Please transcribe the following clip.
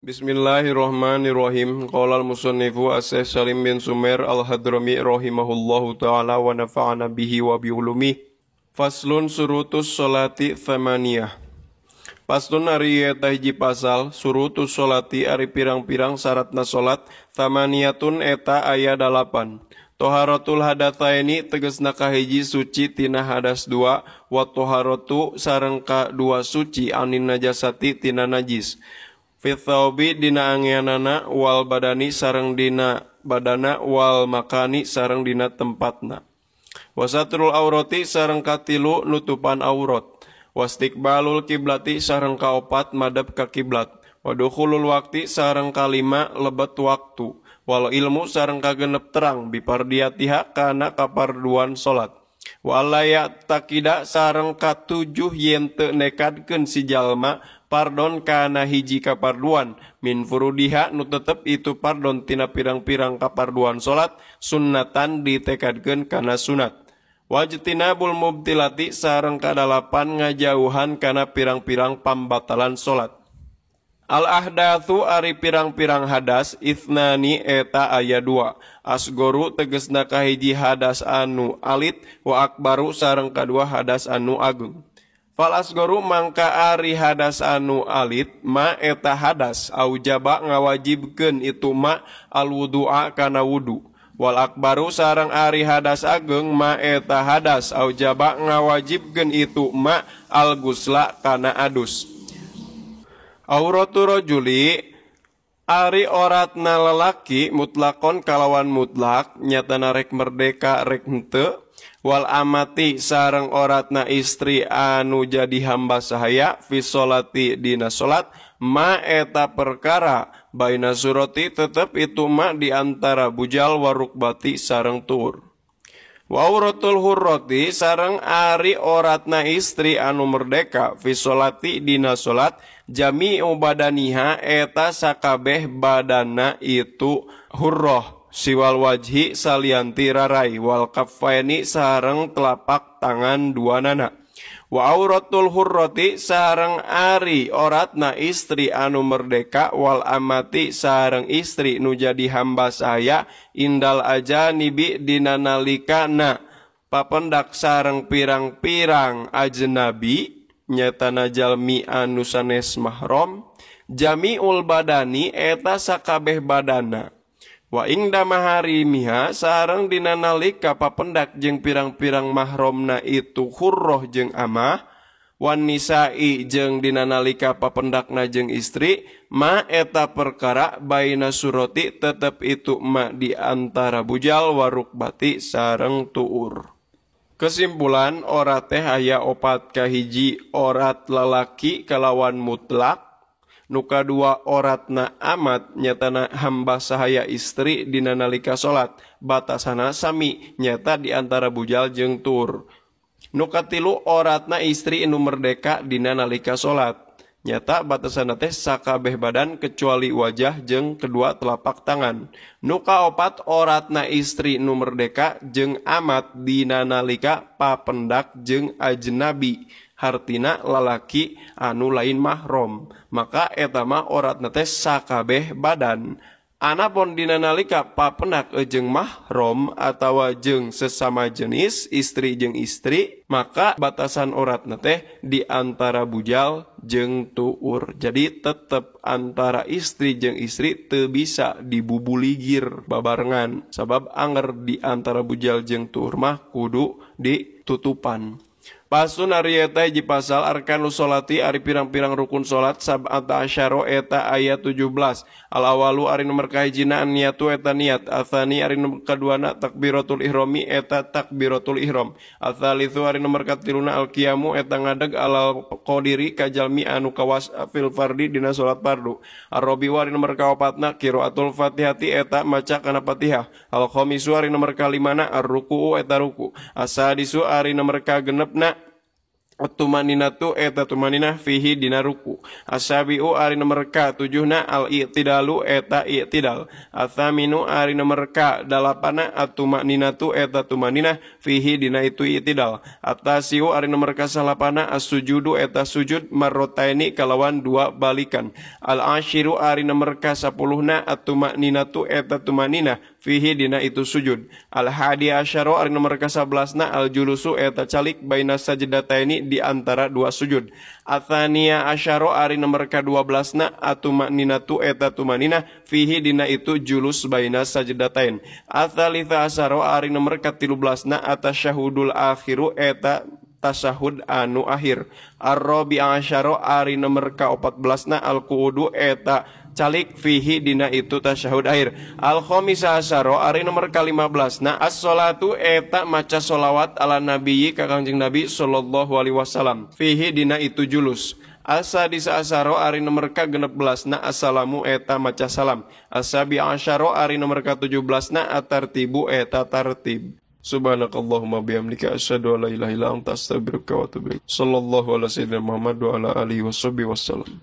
Bismillahirrahmanirrahim. Qala al-musannifu Asy-Syaikh Salim bin Sumair Al-Hadrami rahimahullahu taala wa nafa'ana bihi wa bi ulumihi. Faslun surutus sholati thamaniyah. Faslun ari eta hiji pasal surutus sholati ari pirang-pirang syaratna salat thamaniyatun eta aya 8. Toharatul hadatsaini tegasna kahiji suci tina hadas 2 wa toharatu sareng kadua suci anin najasati tina najis. Fi thawbi dina angeanana wal badani sareng dina badana wal makani sareng dina tempatna. Wasatrul aurati sareng katilu nutupan aurat. Wastiqbalul kiblati sareng kaopat madhep ka kiblat. Wa dukhulul waqti sareng kalima lebet waktu. Wal ilmu sareng kagenep terang bipardiyatiha kana kaparduan salat. Wa alla taqida sareng katujuh yen teu nekadkeun si jalma pardon kana hiji kaparduan min furudiha nu tetep itu pardon tina pirang-pirang kaparduan salat sunnatan ditekadkeun kana sunat. Wajtinabul mubtilati sareng kadalapan ngajauhan kana pirang-pirang pambatalan salat. Al ahdatsu ari pirang-pirang hadas ithnani eta aya 2. Asgoru tegesna kahiji hadas anu alit wa akbaru sareng kadua hadas anu agung. Fal asgoru mangka ari hadas anu alit ma eta hadas aujaba ngawajibkeun itu ma al wudu'a kana wudu. Wal akbaru sareng ari hadas ageng ma eta hadas aujaba ngawajibkeun itu ma al gusla kana adus. Auratu rajuli ari oratna lalaki mutlakon kalawan mutlak nyatana rek merdeka rek henteu wal amati sareng oratna istri anu jadi hamba sahaya fi sholati dina salat ma eta perkara baina surati tetep itu ma di antara bujal warukbati sareng tur. Wa auratul hurrati sareng ari oratna istri anu merdeka fi sholati dina salat jami'u badaniha eta sakabeh badana itu hurrah siwal wajhi salianti rarai wal kaffaini sareng telapak tangan duanana. Wa auratul hurrati sareng ari oratna istri anu merdeka wal amati sareng istri nu jadi hamba saya indal ajanibi dina nalikana papendak sareng pirang-pirang ajnabi nyatana jalmi anu sanes mahram jamiul badani eta sakabeh badana. Wa ingda maharimiha sareng dina nalika papendak jeung pirang-pirang mahromna itu hurroh jeung amah wan nisa'i jeung dina nalika papendakna jeung istri ma eta perkara baina surati tetep itu ma di antara bujal warukbati sareng tuur. Kesimpulan orat teh aya 4 kahiji orat lalaki kalawan mutlak. Nu kadua oratna amat nyatana hamba sahaya istri dina nalika salat batasana sami nyata di antara bujal jeung tur. Nu katilu oratna istri nu merdeka dina nalika salat nyata batasana teh sakabeh badan kecuali wajah jeung kedua telapak tangan. Nu kaopat oratna istri nu merdeka jeung amat dina nalika papendak jeung ajnabi hartina lalaki anu lain mahram maka eta mah oratna teh sakabeh badan. Anapun dina nalika papendak jeung mahram atawa jeung sesama jenis istri jeung istri maka batasan oratna teh di antara bujal jeung tuur. Jadi tetep antara istri jeung istri teu bisa dibubuligir babarengan sabab anger di antara bujal jeung tuur mah kudu ditutupan. Pasun ari eta hiji pasal arkanus sholati ari pirang-pirang rukun salat sab'ata asyara eta aya 17. Al awalu ari nomor kahijina niatu eta niat, atsani ari nomor kaduana takbiratul ihrami eta takbiratul ihram, atsalitsu ari nomor katiluna al qiyamu eta ngadeg alal qadiri ka jalmi anu kawas fil fardi dina salat fardu. Arrabiu ari nomor kaopatna qiraatul fatihati eta maca kana Fatihah. Al khamisu ari nomor kalimana arruku'u eta ruku. Asadisu ari nomor kagenepna At-tumaninatu eta tumaninah fihi dina ruku. As-sabi'u ari nomor ka tujuhna al-i'tidalu eta i'tidal. Ats-tsaminu ari nomor ka dalapana at-tumaninatu eta tumaninah fihi dina itu i'tidal. At-tasi'u ari nomor ka salapana as-sujudu eta sujud marrotaini kalawan dua balikan. Al-ashiru ari nomor ka sapuluhna at-tumaninatu eta tumaninah fihi dina itu sujud. Al-hadi asyaru ari nomor ka sabelasna al-julusu eta calik baina sajdataini di antara dua sujud. Atsania asyara ari nomor ka-12na atumaninatu eta tumanina fihi dina itu julus baina sajdatain. Atsalitsa asyara ari nomor ka-13na atasyahudul akhiru eta tasyahud anu akhir. Arrabi asyara ari nomor ka-14na alqu'udu eta calik fihi dina itu tasyahud akhir. Al khamisa asyara ari nomor ka-15na as-sholatu eta maca sholawat ala nabiyyi ka Kangjeng Nabi sallallahu alaihi wasallam fihi dina itu julus. Asadisa asyara ari nomor ka-16na assalamu eta maca salam. Asabi asyara ari nomor ka-17na atartibu eta tartib. Subhanakallahumma bihamdika asyhadu an la ilaha illa anta astaghfiruka wa atubu ilaik. Sallallahu ala sayyidina Muhammad wa ala alihi washabbihi wasallam.